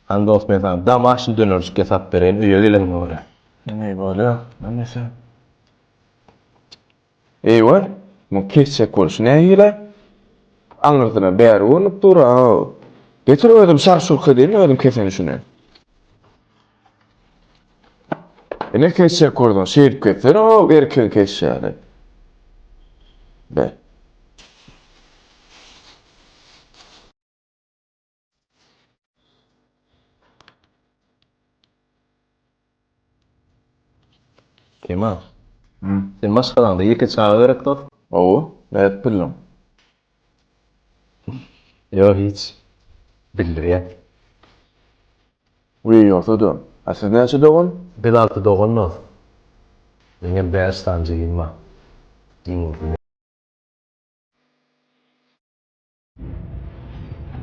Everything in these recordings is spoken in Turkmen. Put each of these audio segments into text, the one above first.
Hany dost men saňa damaşny dönerjik ýasap bereýin öýe geleniňe görä. Eý bolýa, näme Eýwan, muň kesjek bolşy nähili? Aňyrsyna bäri görnüp dur-a. Getir özüm şark-şurk edeýin, özüm keseýin şuny. Ine kesjek bolsaň şeýdip kessene, o erkegiň kesşi ýaly. Be. Kemal. Sen maşgalaňda ýeke çaga gerek dost? Hawa, nädip bildiň? Ýok hiç. Bildirýän. Wiý, ýogsa-da. A siz näçe dogan? Biz alty dogan dost. Meňem bäş sany jigim bar. Iň ulusy men.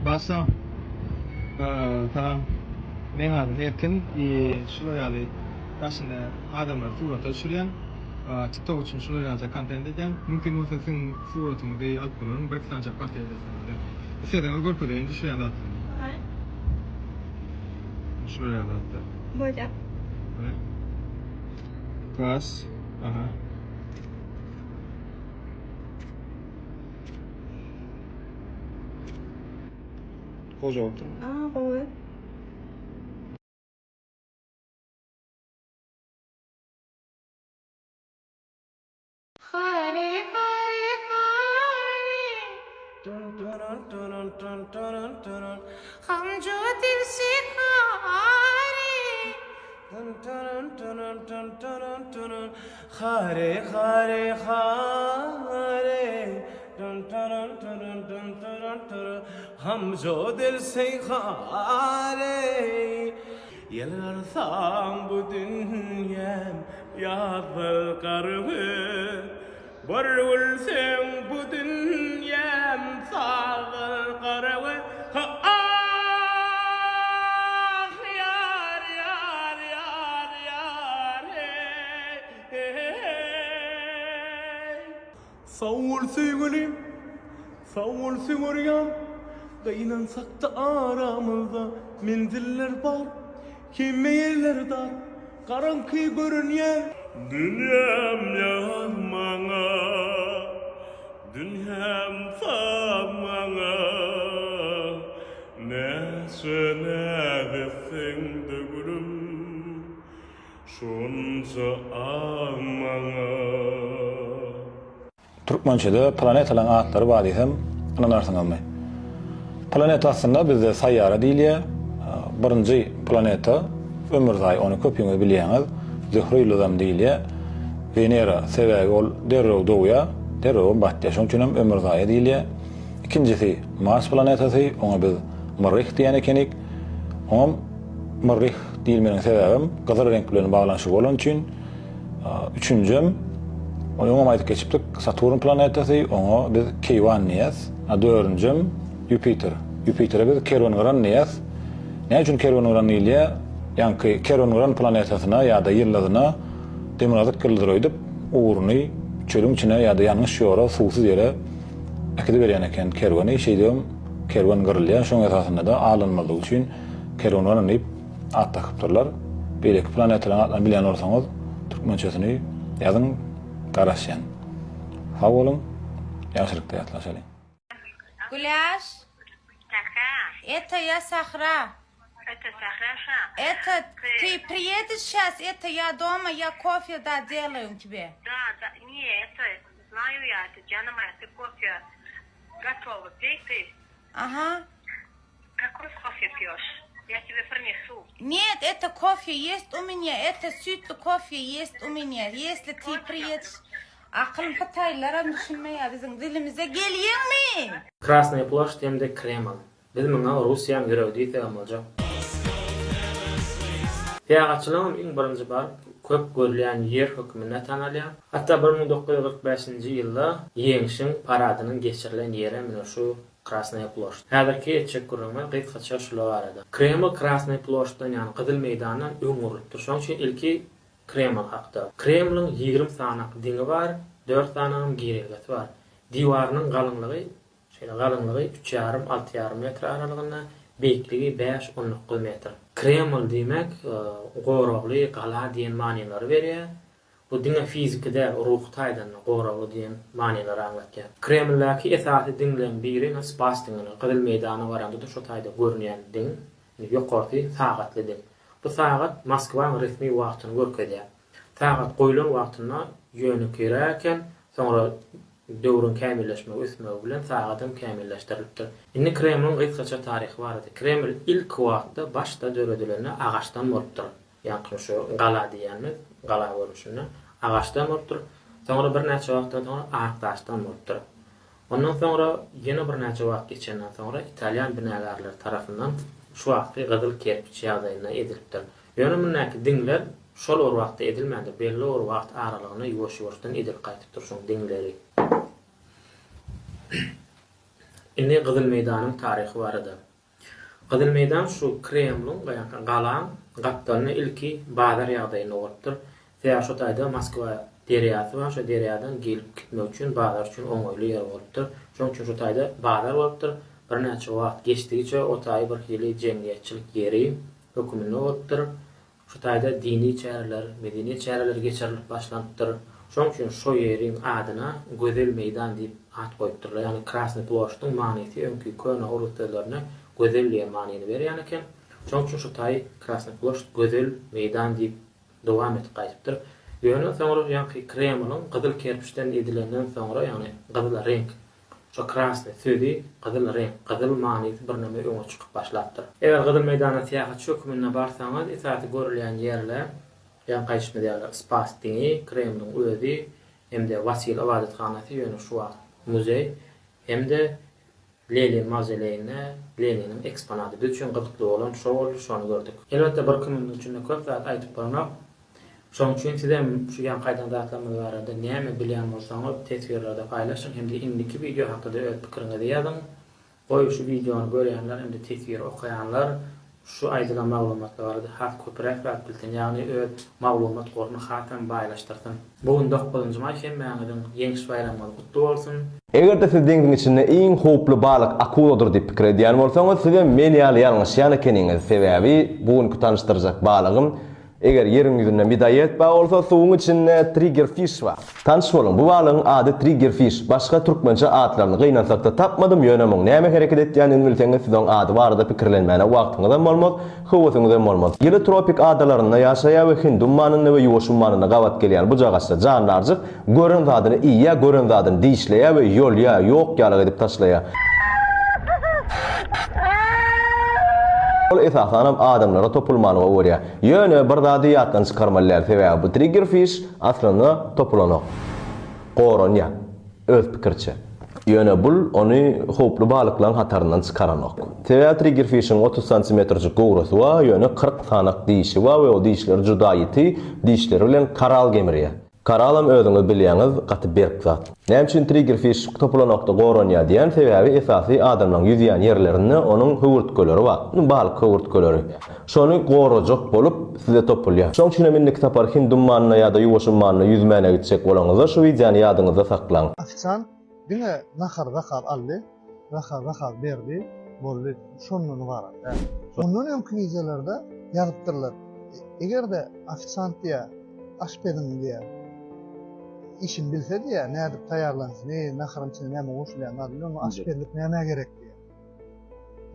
Başla. Salam. Meň adym Erkin. I şular ýaly daşynda adamlary surata düşürýän. TikTok üçin şular ýalyja kontent edýän. Mümkin bolsa siziň suratyňyzy alyp bolarmy? Bir iki sanyjak portret etseňizde. Isleseňiz görkezeýin düşürýän zatlarymy. Şular ýaly zatlar. Bolýar. Gaz. Aha. Goja bolupdyr. Aa gowy. Ýylgyrsaň bu dünýäm ýazdyr gargy Bir gülseň bu dünýäm sazdyr gargy Ah ýar ýar ýar ýar hey hey. Sag bol söýgülim, sag bol söwer ýar, Gynansakda aramyzda menziller bar, Hemme ýerler dar, garaňky görünýär. Dünýäm ýaz maňa, dünýäm saz maňa, Näçe näz etseň-de gülüm, Şonça az maňa. Türkmençede planetalaryň atlary bar diýsem ynanarsyňyzmy? Planeta aslynda bizde saýýara diýilýär. Birinji planeta Ömürzaý ony köpüňiz bilýäňiz. Zöhre ýyldyzam diýilýär. Wenera sebäbi ol derrew dogýar, derrewem batýar. Şonuň üçin hem Ömürzaýa diýilýär. Ikinjisi Mars planetasy, oňa biz Myrryh diýýän ekenik. Oňam Myrryh diýilmeginiň sebäbem gyzyl reňk bilen baglanyşygy bolany üçin. Üçünjem, ony öňem aýdyp geçipdik, Saturn planetasy, oňa biz Keýwan diýýäs. A dördünjem, Ýupiter. Ýupitere biz Kerwengyran diýýäs. Näme üçin Kerwengyran diýilýär? Ýaňky Kerwengyran planetasyna ýa-da ýyldyzyna demirgazyk ýyldyz öýdüp, ugruny çölüň içine ýa-da ýalňyş ýola, suwsuz ýere äkidiberýän eken kerweni. Şeýdibem kerwen gyrylýar. Şonuň esasynda-da aldanmazlyk üçin Kerwengyran diýip at dakypdyrlar. Beýleki planetalaryň atlaryny bilýän bolsaňyz türkmençesini ýazyň garaşýan. Sag boluň ýagşylykda ýatlaşalyň. Gülâş. Это я Sahra. Это ты приедешь сейчас это я дома я кофе да делаю тебе. Да да не это знаю я это джана моя ты кофе готовый пей ты. Ага. Какой кофе пьешь? Я тебе принесу. Нет, это кофе есть у меня, это süýtli кофе есть у меня. Если ты приедешь. Akylym hytaýlylaram düşünmeýär biziň dilimize gelýäňmi? Krasnaýa ploşt hem-de Kreml. Biz muňa Russiýaň ýüregi diýsegem boljak. Syýahatçylygyňam iň birinji baryp köp görülýän ýer hökmünde tanalýar. Hatda 1945-nji ýylda Ýeňşiň paradynyň geçirilen ýerem ine şu Krasnaýa ploşt. Häzirki etjek gürrüňimiz gysgaça şular barada. Kreml Krasnaýa ploştdan ýagny Gyzyl meýdandan öň gurlupdyr. Şonuň üçin ilki Kreml hakda. Kremliň 20 sanak diňi bar, dört sanagam girelgesi bar. Diwarynyň galyňlygy şeýle galyňlygy üç ýarym, alty ýarym metr aralygynda. Beýikligi 5,19 metr. Kreml diýmek goragly gala diýen manylary berýär. Bu diňe fiziki däl, ruhy taýdan-da goragly diýen manylary aňlatýar. Kremldäki esasy diňleň biri ine Spas diňini, Gyzyl meýdana baranda-da şo taýda görünýän diň, indi ýokarsy sagatly diň. Bu sagat Moskwaň resmi wagtyny görkezýär. Sagat goýlan wagtynda ýönekeýräk eken, soňra döwrüň kämilleşmegi, ösmegi bilen sagadam kämilleşdirilipdir. Indi Kremliň gysgaça taryhy barada. Kreml ilki wagtda başda döredilende agaçdan bolupdyr. Ýaňky şu gala diýýänimiz gala görnüşinde agaçdan bolupdyr. Soňra birnäçe wagtdan soňra ak daşdan bolupdyr. Ondan soňra ýene birnäçe wagt geçenden soňra italýan binagärleri tarapyndan şu wagtky gyzyl kerpiç ýagdaýynda edilipdir. Ýöne mundäki diňler şol bir wagtda edilmändir, belli bir wagt aralygynda ýuwaş-ýuwaşdan edilip gaýdypdyr şoň diňleri. Indi Gyzyl meýdanyň taryhy barada. Gyzyl meýdan şu Kremliň, ýa-da galaň gapdalynda ilki bazar ýagdaýynda bolupdyr. Sebäbi şo taýda Moskwa derýasy bar, şo derýadan gelip gitmek üçin bazar üçin oňaýly ýer bolupdyr. Şonuň üçin şo taýda bazar bolupdyr. Birnäçe wagt geçdigiçe o taýy bir hili jemgyýetçilik ýeri höküminde bolupdyr. Şu taýda dini çäreler, medeni çäreler geçirilip başlanypdyr. Şonuň üçin şo ýeriň adyna Gözel meýdan diýip at goýupdyrlar. Ýagny Krasnyý ploşdyň manysy öňki köne orus sözlerinde gözel diýen manyny berýän eken. Şonuň üçin şu taý Krasnyý ploşd Gözel meýdan diýip dowam edip gaýdypdyr. Ýöne soňra ýaňky Kremliň gyzyl kerpiçden edilenden soňra, ýagny gyzyl reňk Şo krasnyý sözi gyzyl reňk, gyzyl manysy birneme öňe çykyp başlapdyr. Eger Gyzyl meýdana syýahatçy höküminde barsaňyz, esasy görülýän ýerler, ýaňky aýdyşymyz ýaly, Spas diňi, Kremliň özi hem-de Wasili ybadathanasy, ýöne şu wagt muzeý, hem-de Lenin mawzoleýinde Leniniň eksponady. Biz üçin gyzykly bolan şo boldy, şony gördük. Elbetde birki minutiň içinde köp zat aýdyp bolanok. Şonuň üçin sizem şu ýaňky aýdan zatlarymyz barada näme bilýän bolsaňyz teswirlerde paýlaşyň hem-de indiki wideo hakda-da öz pikiriňizi ýazyň. Goý şu wideony görýänler hem-de teswiri okaýanlar şu aýdylan maglumatlar barada has köpräk zat bilsin, ýagny öz maglumat goruny hasam baýlaşdyrsyn. Bu gün dokuzynjy maý hemmäňiziň Ýeňiş baýramyňyz gutly bolsun! Eger-de siz deňziň içinde iň howply balyk akuladyr diýip pikir edýän bolsaňyz, sizem men ýaly ýalňyşýan ekeniňiz, sebäbi bu günki tanyşdyrjak balygym Eger ýeriň ýüzünde midaýet bar bolsa, suwuň içinde triggerfish bar. Tanyş boluň, bu balygyň ady triggerfish. Başga türkmençe atlaryny gynansakda tapmadym, ýöne muň näme hereket etýändigini bilseňiz siz oň ady barada pikirlenmäne wagtyňyzam bolmaz, höwesiňizem bolmaz. Ýyly tropik adalarynda ýaşaýar we Hind ummanynda we Ýuwaş ummanynda gabat gelýän bujagaçda jandarjyk gören zadyny iýýär, gören zadyny dişleýär we ýolýar, ýok ýalyk edip taşlaýar. Ol esasanam adamlara topulmany gowy görýär. Ýöne bir zady ýatdan çykarmaly däl, sebäbi bu triggerfish aslynda topulanok. Goranýar. Öz pikiriçe. Ýöne bul ony howply balyklaryň hataryndan çykaranok. Sebäbi triggerfişiň 30 santimetrjik göwresi bar, ýöne 40 sanak dişi bar we o dişleri juda ýiti, dişleri bilen koral gemirýär. Koralam özüňiz bilýäňiz gaty berk zat. Näme üçin triggerfish topulanokda goranýar diýän sebäbi esasy adamlaň ýüzýän ýerlerinde onuň höwürtgeleri bar. Balyk höwürtgeleri. Şony gorajak bolup size topulýar. Şoň üçinem indiki sapar Hind ummanyna ýa-da Ýuwaş ummanyna ýüzmäne gitjek bolaňyzda şu wideony ýadyňyzda saklaň. Ofisiant diňe nahar zakaz aldy, nahar zakaz berdi, boldy. Şondan ybarat däl. Ondan öňki wideolarda ýazypdyrlar. Eger-de ofisiant diýýär, aşpeziň diýýär, işini bilse diýýär, nädip taýýarlanyşyny, naharyň içine näme goşulýanyny zat bilse, onda aşpezlik nämä gerek diýýär.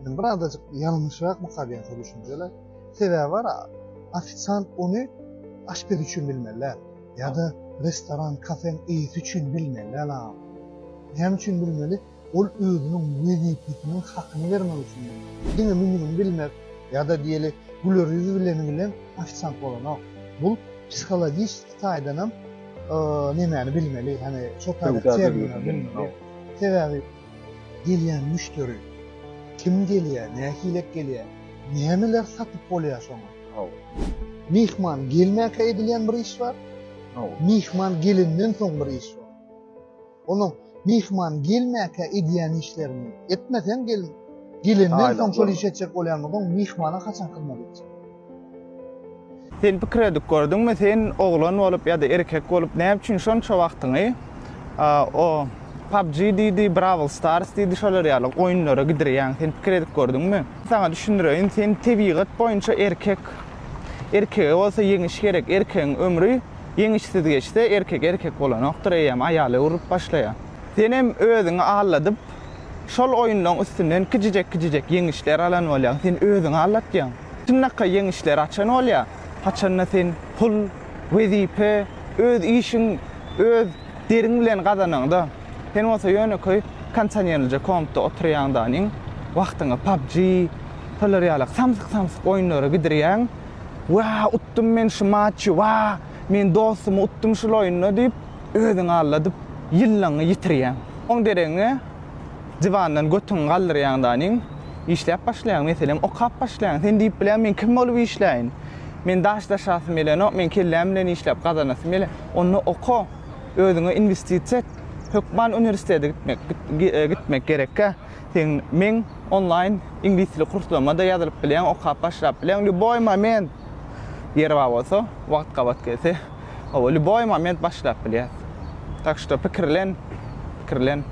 Ýöne birazajyk ýalňyşrakmyka diýen şo düşünjeler. Sebäbi bar, ofisiant ony aşpez üçin bilmeli däl. Ýa-da restoran, kafeň eýesi üçin bilmeli däl agam. Näme üçin bilmeli? Ol özüniň wezipesiniň hakyny bermek üçin bilmeli. Diňe menýuny bilmek ýa-da diýeli güler ýüz bileni bilen ofisiant bolanok. Bu psihologiçeski taýdanam nemäni bilmeli, ýagny şo taýda terminleri bilmeli. Sebäbi gelýän müşderi kim gelýär, nähilek gelýär, nämeler satyp bolýar şoňa. Myhman gelmäkä edilýän bir iş bar, myhman gelenden soň bir iş bar. Onuň myhman gelmäkä edýän işlerini etmeseň gel gelenden soň şol işi etjek bolýan bolsaň myhmana haçan hyzmat etjek. Sen pikir edip gördüňmi sen oglan bolup ýa-da erkek bolup näme üçin şonça wagtyňy o. PUBG diýdi, Brawl Stars diýdi şolar ýaly oýunlara gidirýäň. Sen pikir edip gördüňmi? Saňa düşündireýin, sen tebigat boýunça erkek. Erkege bolsa ýeňiş gerek. Erkegiň ömri ýeňişsiz geçse, erkek erkek bolanokdyr, eýýäm aýala öwrülip başlaýar. Senem özüňi aldadyp, şol oýunlaň üstünden kiçijek-kiçijek ýeňişler alan bolýaň. Sen özüňi aldatýaň. Çynlakaý ýeňişleri açan bolýar. Haçanda sen pul, wezipe, öz işiň, öz deriň bilen gazanaňda, sen bolsa ýönekeý kondisionerlije kompda oturýaňdanyň, wagtyňy PUBG, şolar ýaly samsyk-samsyk oýunlara gidirýäň. Wah, utdum men şu matçy, wah, men dostumy utdum şul oýunda diýip, özüňi aldadyp, ýyllaňy ýitirýäň. Oň deregine diwandan götüňi galdyrýaňdanyň, işläp başlaýaň, meselem, okap başlaýaň. Sen diýip bilýäň, men kim bolup işläýin? Men daş daşasym gelenok, men kelläm bilen işläp gazanasym gelýär. Onda oka, özüňe inwestisiýa et. Hökman uniwersitete gitmek, gitmek gerekkä. Seň meň onlaýn iňlis dili kurslaryma-da ýazylyp bilýäň, okap başlap bilýäň. Lýuboý moment ýer bar bolsa, wagt gabat gelse, hawa, lýuboý moment başlap bilýäs. Tak şto pikirlen, pikirlen.